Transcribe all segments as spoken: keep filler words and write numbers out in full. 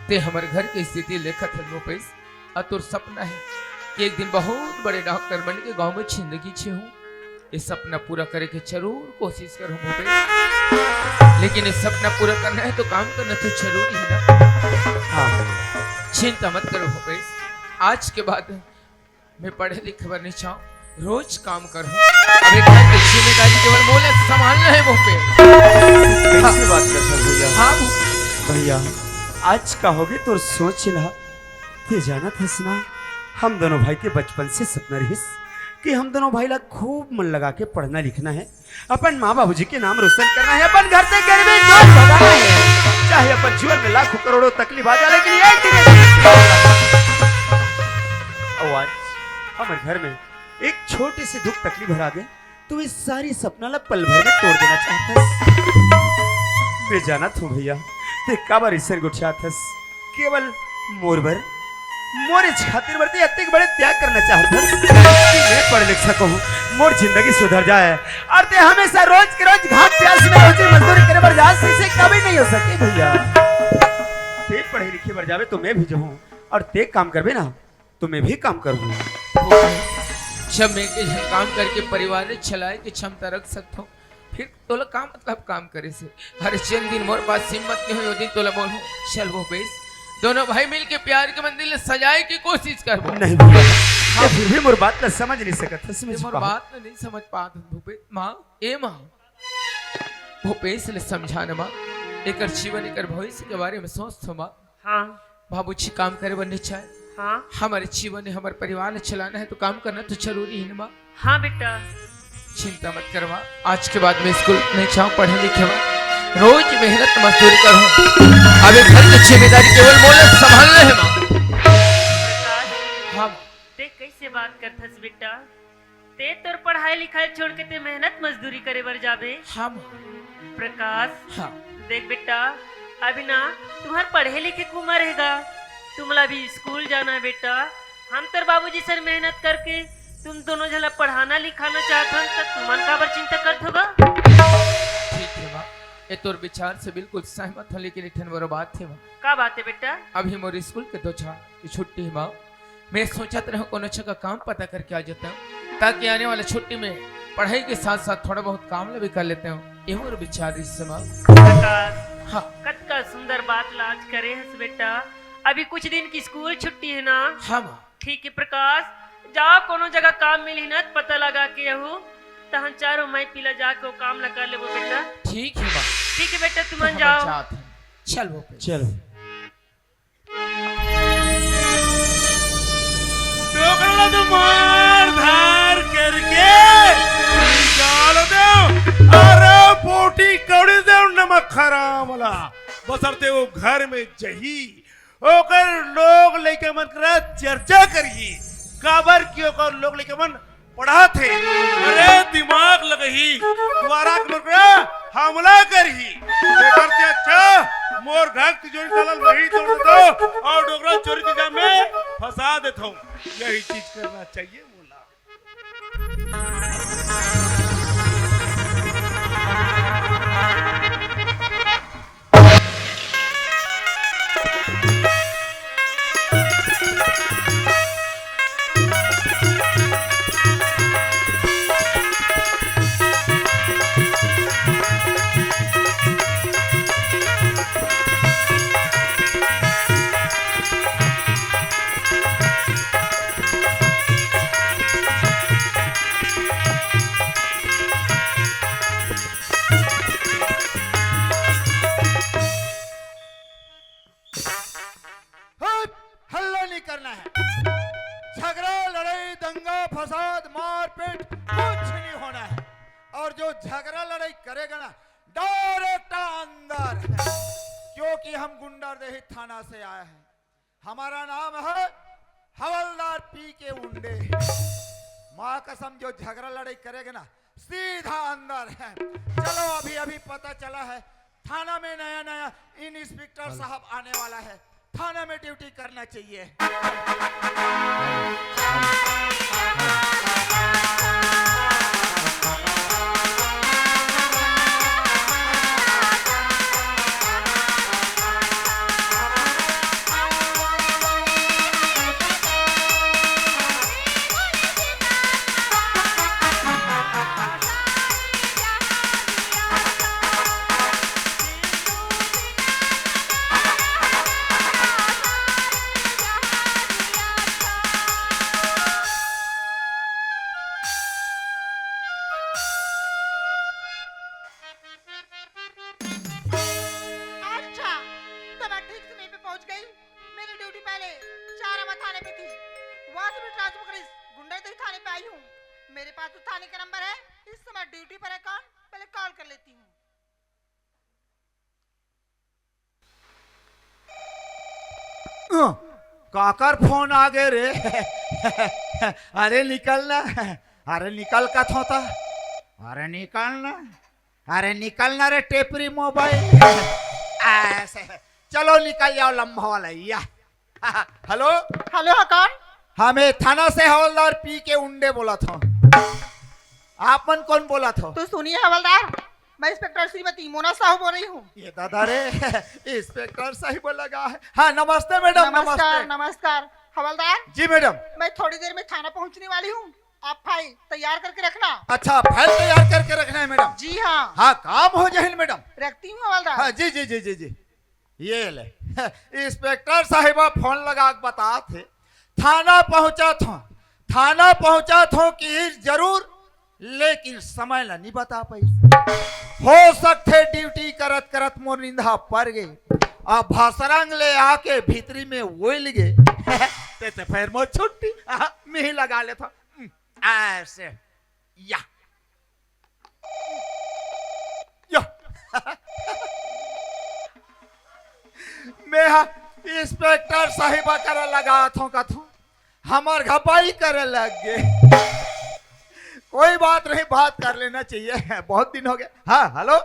ते हमर घर के स्थिति लेखत हस भूपेश, अउ तोर सपना हे कि एक दिन बहुत बड़े डॉक्टर बन के गांव में जिंदगी जीहूं। ये सपना पूरा करे के जरूर कोशिश करहूं भूपेश, लेकिन ये सपना पूरा करना हे तो काम करना तो जरूरी हे ना। हाँ। चिंता मत करो भूपेश, आज के बाद मैं पढ़े लिखे बर नइ जांव, रोज काम करहूं। अब ये घर के जिम्मेदारी केवल मोला संभालना हे भूपेश। कैसी बात करत हस भैया? हाँ भूपेश। भैया, आज का होगे तोर सोच ला? ते जानत हस ना, हम दोनों भाई के बचपन से सपना रहिस कि हम दोनों भाई ला खूब मन लगा के पढ़ना लिखना हे, अपन माँ बाबूजी के नाम रोशन करना हे, अपन घर से गरीबी दूर भगाना हे, चाहे अपन जीवन में लाखों करोड़ों तकलीफ आ जाए, लेकिन एक दिन अउ आज हमर घर में एक छोटे से दुख तकलीफ हर आगे, तू ये सारी सपना ला पल भर में तोड़ देना चाहत हस। मैं जानत हूँ भैया, ते काबर अइसन गोठियात हस। केवल मोर बर, मोर इस खातिर बर ते अतेक बड़े त्याग करना चाहत हस कि मैं पढ़ लिख सकूँ, मोर जिंदगी सुधर जाए, अउ ते हमेशा रोज के रोज घाम प्यास में रोजी मजदूरी करे बर जास, इसे कभी नहीं हो सके भैया। ते पढ़े लिखे बर जाबे तो मैं भी जाहूँ, अउ ते काम करबे ना तो मैं भी काम करहूँ। जब मैं के झन काम करके परिवार चलाए के क्षमता रख सकथों, फिर तोला का मतलब काम करे से? अरे, जिन दिन मोर पास हिम्मत नहीं होही, ओ दिन तोला बोलहूँ, "चल भूपेश, दोनों भाई मिल के प्यार के मंदिर ला सजाए के कोशिश करबो।" नहीं भैया, हाँ। ये फिर भी मोर बात ला समझ नहीं सकत हस, समझ ये मोर पा। बात ला नहीं समझ पात हस भूपेश। माँ, ए माँ, भूपेश ला समझा ना माँ, एकर जीवन, एकर भविष्य के बारे में सोच तो माँ। हाँ। बाबूजी काम करे बर नइ चाहे। हाँ। हमर जीवन हे, हमर परिवार ला चलाना हे, तो काम करना तो जरूरी हे ना माँ। हाँ बेटा। चिंता मत कर माँ, आज के बाद मैं स्कूल नइ जांव, पढ़े लिखे बर रोज मेहनत मजदूरी करहूँ। अब ये घर के जिम्मेदारी केवल मोला संभालना हे माँ। प्रकाश, हाँ माँ। ते कैसे बात करथस बेटा? ते तोर पढ़ाई लिखाई छोड़ के ते मेहनत मजदूरी करे बर जाबे? हाँ माँ। प्रकाश, हाँ। देख बेटा, अभी ना तुम्हर पढ़े लिखे के उमर हे गा, तुमला अभी स्कूल जाना हे बेटा। हम तोर बाबूजी सर मेहनत करके तुम दोनों झन ला पढ़ाना लिखाना चाहत हन, त तुमन काबर चिंता करत हो गा? ठीक हे माँ, ये तोर विचार से बिल्कुल सहमत हूँ, लेकिन एक ठन बड़ो बात हे माँ। का बात हे बेटा? अभी मोर स्कूल के दो चार छुट्टी हे माँ, मैं सोचत रहूं कोनो जगह काम पता करके आ जाता हूँ, ताकि आने वाला छुट्टी में पढ़ाई के साथ साथ थोड़ा बहुत काम ला भी कर लेता हूँ। ये मोर विचार रहिस माँ। प्रकाश, हाँ। कतका सुंदर बात ला आज करे हस बेटा। अभी कुछ दिन के स्कूल छुट्टी हे ना? हाँ माँ। ठीक हे प्रकाश, जा कोनो जगह काम मिलही ना, पता लगा के आहू, तहन चारों माई पीला जाके वो काम ला कर लेबो बेटा। ठीक हे माँ। ठीक हे बेटा, तुमन जाओ। चल वो पे। चलो। डोकरा ला तो मार धार करके निकाल देव। अरे पोटी कौड़ी देव नमक हराम वाला। बसरते वो घर में जही, ओकर लोग लइका मन करा चर्चा करही, काबर कि ओकर लोग लइका मन पढ़ाथे। अरे दिमाग लगही, दुवारा के मन करा हमला करही। एकर से अच्छा मोर घर तिजोरी ताला ल वही तोड़ देथव अउ डोकरा चोरी के जाल में फंसा देथव। यही चीज करना चाहिए मोला। हट, हल्ला नहीं करना है। झगड़ा, लड़ाई, दंगा, फसाद, मारपीट कुछ नहीं होना है। और जो झगड़ा लड़ाई करेगा ना, डायरेक्ट अंदर, क्योंकि हम गुंडरदेही थाना से आए हैं। हमारा नाम है हवलदार पी के उंडे। माँ कसम, जो झगड़ा लड़ाई करेगा ना, सीधा अंदर है। चलो, अभी अभी पता चला है, थाना में नया नया इंस्पेक्टर साहब आने वाला है, थाना में ड्यूटी करना चाहिए। मेरे पास तो थाने का नंबर है, इस समय ड्यूटी पर है कौन, पहले कॉल कर लेती हूँ। अ, काकर फोन आ गए रे? अरे निकल ना, अरे निकल कथों त, अरे निकल ना, अरे निकल ना रे टेपरी मोबाइल। ऐसे, चलो निकल जाओ लंबा वाला या। हेलो। हेलो, हाँ, कौन? हमें थाना से हवलदार पी के उंडे बोलत हों। आप मन कोन बोलत हो? तो सुनिए हवलदार, मैं इंस्पेक्टर श्रीमती मोना साहू बोल रही हूँ। ये दादा रे, इंस्पेक्टर साहब लगा है। हाँ, नमस्ते मैडम, नमस्कार, नमस्ते। नमस्कार। हवलदार जी मैडम। मैं थोड़ी देर में थाना पहुँचने वाली हूँ, आप फाइल तैयार करके रखना। अच्छा, फाइल तैयार करके रखना है मैडम। जी हाँ। हाँ, काम हो जाए मैडम। रखती हूँ हवलदार। हाँ जी जी जी जी जी। ये ले, इंस्पेक्टर साहिबा फोन लगा के बतात हे, थाना पहुंचत हों, थाना पहुंचत हों कि जरूर, लेकिन समय ला नहीं बता पाई। हो सकथे ड्यूटी करत करत मोर निंदा पर गए, अब भसरंग ले आके भीतरी में ओइल गए। ते, ते फिर मोर छुट्टी, आहा, मैं ही लगा लेता हूँ। ऐसे, या। या। मैं हा इंस्पेक्टर साहिबा करा लगात हों कथों, हमर घपाई करे लग गे। कोई बात नहीं, बात कर लेना चाहिए, बहुत दिन हो गया। हाँ, हेलो।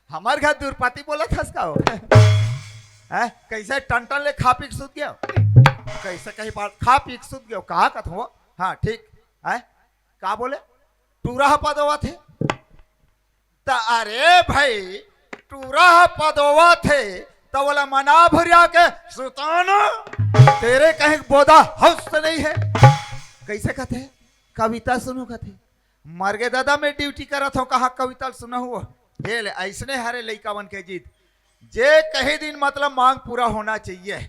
हमर घर दुरपति बोलत हस का हो? हैं? कैसे टन टन ले खा पी के सुत गयो? कैसे कहीं बात खा पी के सुत गयो? कहा कथों? हाँ, ठीक है। का बोले? टूरा ह पदोवत हे। त अरे भाई, टूरा ह पदोवत हे, त ओला मना भुरिया के सुताना। तेरे कहीं बोदा हौस नहीं है। कैसे कथे? कविता सुनो कथे। मर गे दादा, मैं ड्यूटी करत हों, कहाँ कविता सुना हुआ? ये ले, ऐसने हरे लइका मन के जीत। जे कही दिन मतलब मांग पूरा होना चाहिए।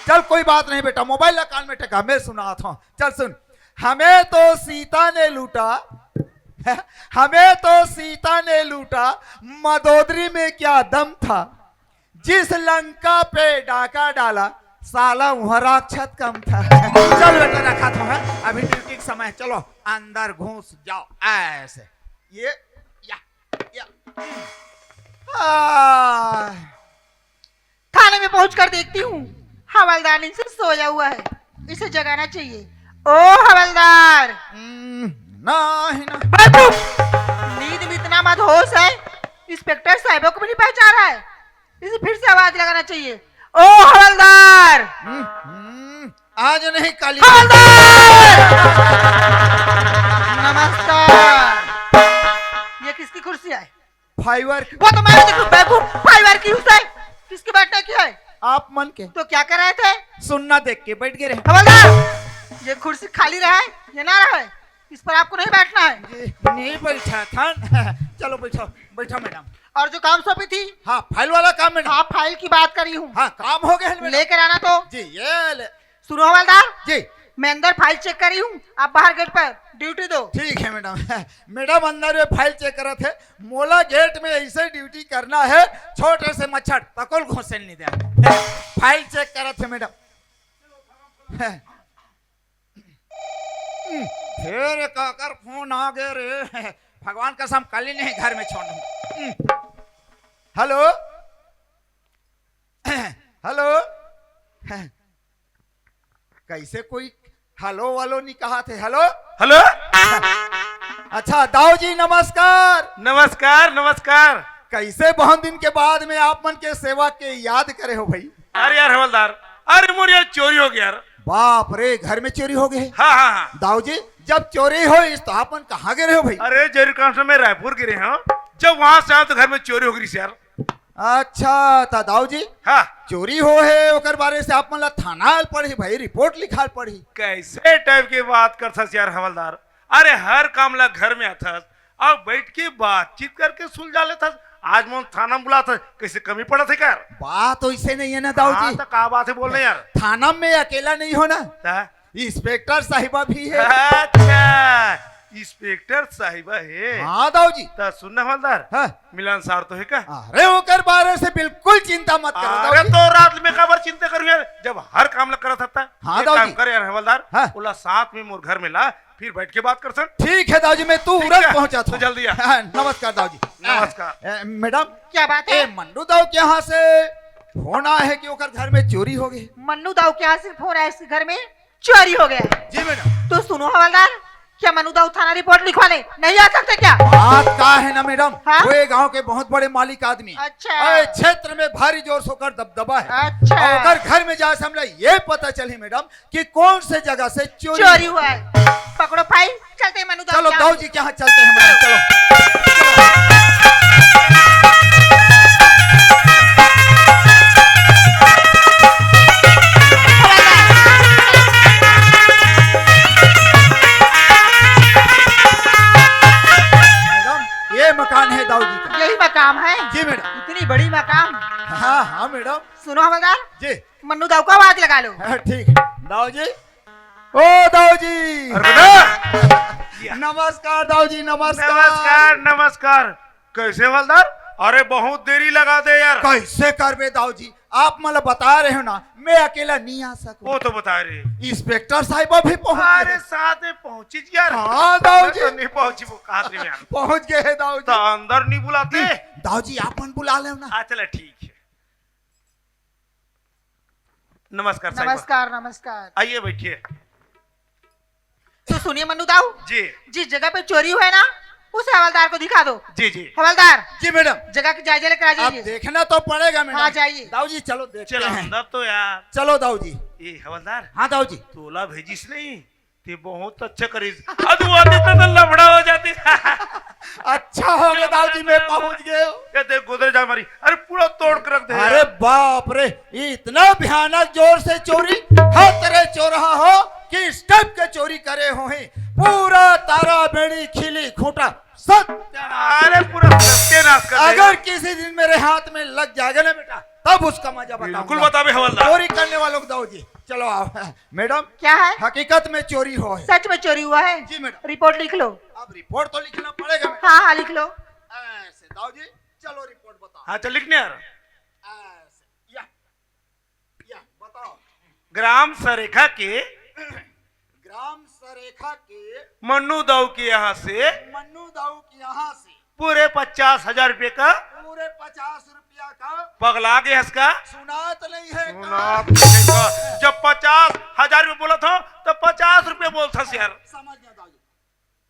चल कोई बात नहीं बेटा, मोबाइल ला कान में टेका, मैं सुनात हों। चल सुन। हमें तो सीता ने लूटा, हमें तो सीता ने लूटा, मंदोदरी में क्या दम था, जिस लंका पे डाका डाला, साला वहाँ राक्षस कम था। चल बेटा रखा था, हैं? अभी ड्यूटी का समय है, चलो अंदर घुस जाओ। ऐसे ये या, या। आ, थाने में पहुंचकर देखती हूँ, हवलदार नींद से सोया हुआ है, इसे जगाना चाहिए। ओ हवलदार। हम्म, ना है ना। बेवकूफ! नींद में इतना मदहोश है, इंस्पेक्टर साहिबा को भी नहीं पहचान रहा है। इसे फिर से आवाज लगाना चाहिए। ओ हवलदार! हम्म, हम्म, आज नहीं, काली। हवलदार! नमस्कार। ये किसकी कुर्सी है? फाइबर की। वो तो मैं भी देखूं, बेवकूफ, फाइबर की उसे किसकी बैठने की है? आप मन के। तो क्या कर रहे थे? सुन्ना देख के बैठ गए रहे। हवलदार, ये कुर्सी खाली रहा है, ये ना रहा है, इस पर आपको नहीं बैठना है। जी, नहीं बैठा था। चलो बैठो, बैठो मैडम। और जो काम सौंपी थी? हाँ, फाइल वाला काम मैडम। हाँ, फाइल की बात करी हूँ। हाँ, काम हो गया है मैडम। लेकर आना तो। जी, ये ले। सुनो हवलदार जी। मैं अंदर फाइल चेक करी हूँ, आप बाहर गेट पर ड्यूटी दो। ठीक है मैडम। मैडम अंदर में फाइल चेक करत हे, मोला गेट में ऐसे ड्यूटी करना है, छोटे से मच्छर तकोल घुसे नहीं दे। फाइल चेक करत हे मैडम। फिर काकर फोन आ गए रे, भगवान कसम कल ही नहीं घर में छोड़। Hello, hello. कैसे कोई हेलो वालो नहीं कहा थे? हेलो। हेलो। अच्छा दाऊ जी नमस्कार। नमस्कार नमस्कार। कैसे बहुत दिन के बाद में आप मन के सेवा के याद करे हो भाई? अरे यार हवलदार, अरे मोर यार चोरी हो गया यार। बाप रे, घर में चोरी हो गए? हाँ हाँ हाँ। दाऊ जी, जब चोरी होइस तो आप मन कहाँ गे रहे हो भाई? अरे जरूरी काम से मैं रायपुर गे रहे हूँ, जब वहां से आया तो घर में चोरी हो गई यार। अच्छा त दाऊ जी, हाँ। चोरी हो हे ओकर बारे से आप मन ला थाना आल पड़ही भाई, रिपोर्ट लिखाल पड़ही। कैसे टाइप के बात करथस यार हवलदार? अरे हर काम ला घर में आथस, अब बैठ के बातचीत करके सुलझा लेथस। आज मन थाना में बुलाथस, कैसे कमी पड़त हे का? बात वैसे नहीं है ना दाऊ हाँ, जी। तो का बात है बोल ना यार। थाना में अकेला नहीं हो ना, हाँ। इंस्पेक्टर साहिबा भी है। अच्छा, इंस्पेक्टर साहिबा हे। हाँ दाऊ जी। त सुन ना हवलदार, हाँ। मिलनसार तो हे का? अरे ओकर बारे से बिल्कुल चिंता मत करो अरे दाऊ जी। तो रात में काबर चिंता करू यार, जब हर काम ला करत हता। हाँ एक दाऊ काम जी। कर यार हवलदार, हाँ। ओला साथ में मोर घर में ला, फिर बैठ के बात करथन। ठीक है दाऊ जी, मैं तुरंत पहुंचा था। तो जल्दी आ। हाँ, नमस्कार दाऊ जी। नमस्कार। ए, मैडम। क्या बात है? ए, मन्नू दाऊ के यहाँ से फोन आया है कि ओकर घर में चोरी हो गई। मन्नू दाऊ के यहाँ से फोन आया, इसके घर में चोरी हो गया है। जी मैडम। तो सुनो हवलदार, क्या मन्नू दाऊ थाना रिपोर्ट लिखवाने नहीं आ सकते क्या? बात का है ना मैडम, हाँ? वो ये गांव के बहुत बड़े मालिक आदमी। अच्छा। और क्षेत्र में भारी जोर से ओकर दबदबा है। अच्छा। और ओकर घर में जाए से हमला ये पता चली मैडम कि कौन से जगह से चोरी चोरी हुआ है। पकड़ो भाई, चलते हैं मन्नू दाऊ चलो के यहाँ। दाऊ जी के यहाँ चलते हैं मैडम, चलो। मैडम, ये मकान है दाऊ जी का। यही मकाम है? जी मैडम। इतनी बड़ी मकाम? हाँ हाँ मैडम। सुनो हवलदार, जी। मन्नू दाऊ का आवाज लगा लो। हाँ, ठीक है। दाऊ जी, ओ दाऊ जी। अरे बेटा। नमस्कार दाऊ जी, नमस्कार। नमस्कार, नमस्कार। कैसे हवलदार? अरे बहुत देरी लगा दे यार। कैसे करबे दाऊ जी, आप मला बता रहे हो ना, मैं अकेला नहीं आ सकूं। वो तो बता रहे। इंस्पेक्टर साहिबा भी पहुंच अरे गए। साथ में पहुंची यार। हाँ दाऊ मैं जी। तो नहीं पहुंची, वो कहा थे यार। पहुंच गए हैं दाऊ जी। तो अंदर नहीं बुलाते? दाऊ जी आप मन बुला लेव ना। हाँ चला ठीक है। नमस्कार साहिबा। नमस्कार, नमस्कार। आइए बैठिए। तो सुनिए मन्नू दाऊ, जी। जिस जगह पे चोरी हुआ है ना, उसे हवलदार को दिखा दो। जी जी। हवलदार, जी मैडम। जगह की जायजा लेकर आ आप जाइए। देखना तो पड़ेगा मैडम। हाँ, जाइए। दाऊ जी चलो देखते चलो हैं। अंदर तो यार। चलो दाऊ जी। ए हवलदार। हाँ दाऊ जी। तोला भेजिस नहीं, ते बहुत अच्छा करिस। अदु आते तो, तो लफड़ा हो जाती। अच्छा हो गया दाऊ जी, मैं पहुंच गए। ये देख गोदरेज अलमारी, अरे पूरा तोड़ के रख दे अरे यार। बाप रे, इतना भयानक जोर से चोरी, हर तरह चोरहा हो, किस टाइप के चोरी करे हो हैं, पूरा तारा बेड़ी खिली खूंटा सत्यानाश। अरे पूरा सत्यानाश कर देगा। अगर किसी दिन मेरे हाथ में लग जाएगा ना बेटा, तब उसका मजा बताऊंगा। बिल्कुल बताबे हवलदार। चोरी करने वालों को दाऊ जी, चलो आओ। मैडम, क्या है? हकीकत में चोरी हो है। सच में चोरी हुआ है? जी मैडम। रिपोर्ट लिख लो। अब रिपोर्ट तो लिखना पड़ेगा मैडम। हाँ हाँ लिख लो। ऐसे दाऊ जी, चलो रिपोर्ट बताओ। हाँ चल लिखने यार। ऐसे, या, या, बताओ। ग्राम सरेखा के ग्राम सरेखा के मन्नू दाऊ के यहाँ से मन्नू दाऊ के यहाँ से पूरे पचास हजार रुपये का पूरे पचास रुपया का पगला गए हस का? सुनात नहीं है का? सुनात नहीं का। जब पचास हजार रुपये बोलत हो तो पचास रुपये बोलत हस यार। समझ गया दाऊ जी।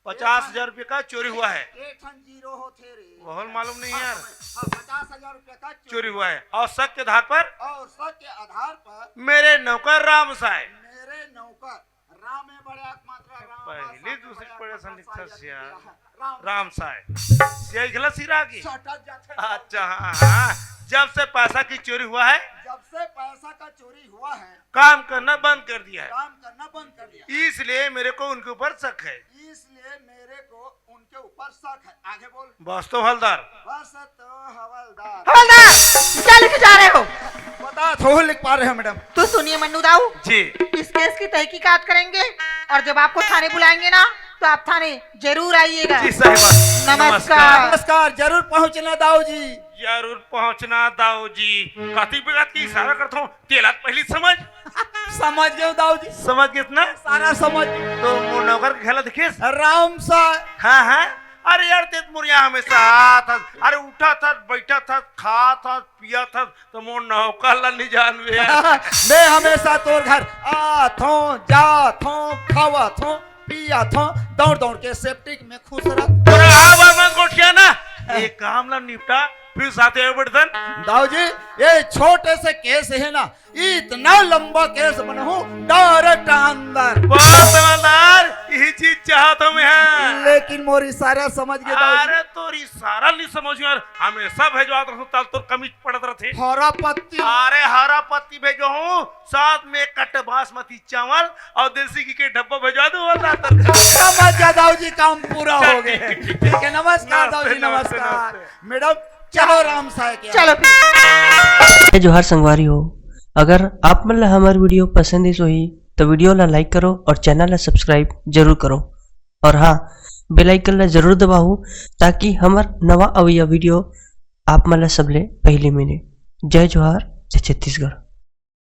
पचास हजार रुपये का चोरी हुआ है। एक ठन जीरो होथे रे। बहुत मालूम नहीं हाँ, यार। हाँ, पचास हजार रुपये का चोरी चोरी हुआ है और शक के आधार पर और शक के आधार पर मेरे नौकर राम साय। मेरे नौकर राम में बड़े एकमात्र राम पहली साय में दूसरी बड़े पड़े एकमात्र संदिग्ध साय से यार। जाति के राम राम साय। सिया इखला सिरा की। सटत जाथे। अच्छा हाँ हाँ। जब से पैसा की चोरी हुआ है जब से पैसा का चोरी हुआ है काम करना बंद कर दिया है। काम करना बंद कर दिया। इसलिए मेरे को उनके ऊपर शक है। इसलिए मेरे को उनके ऊपर शक है। आगे बोल। बस तो हवलदार। बस तो हवलदार। हवलदार, क्या लिख जा रहे हो? बता थो लिख पा रहे हो मैडम। तो सुनिए मन्नू दाऊ, जी। इस केस की तहकीकात करेंगे और जब आपको थाने बुलाएंगे ना तो आप थाने जरूर आइएगा। जी साहिबा। नमस्कार। नमस्कार, जरूर पहुंचना दाऊ जी। जरूर पहुंचना दाऊ जी। कथी बेगत के इशारा करत हो, तेला पहली समझ। समझ गए दाऊ जी। समझ गए ना? सारा समझ। तो मोर नौकर के खेला देखिस? राम साय। हाँ हाँ। अरे यार ते मोर यहाँ हमेशा आत हस। अरे उठत हस, बैठत हस, खात हस, पियत हस, तो मोर नौकर ला नहीं जानबे यार। मैं हमेशा तोर घर आथों, जाथों, खावथों, पियथों, दौड़ दौड़ के सेप्टिक में खुश रह। तोरा आवा मत गोठिया ना। ये काम ला निपटा, फिर साथे आवे बैठथन। दाऊ जी, ये छोटे से केस है ना, इतना लंबा केस बनहूं, डायरेक्ट अंदर। बहुत समझदार, यही चीज चाहत हूं मैं। लेकिन मोर इशारा समझ गए दाऊ जी। अरे तोर इशारा नहीं समझ यार, हमेशा भेजवात रहूं, तल तोर कमी पड़त रहथे। हरा पत्ती। अरे हरा पत्ती भेजो हूं, साथ में एक कट्टे बासमती चावल और देसी घी के डब्बा भेजवा दो, हवलदार तर घर। समझ गया दाऊ जी, काम पूरा हो गया। ठीक है, नमस्कार दाऊ जी, नमस्कार। मैडम, चलो राम साय के चलो फिर। जय जोहार संगवारी हो, अगर आप मन ला हमर वीडियो पसंद आइस होही तो वीडियो ला लाइक करो और चैनल ला सब्सक्राइब जरूर करो। और हाँ, बेल आइकन ला जरूर दबाहू, ताकि हमर नवा अवइया वीडियो आप मन ला सबले पहले मिले। जय जोहार, जय छत्तीसगढ़।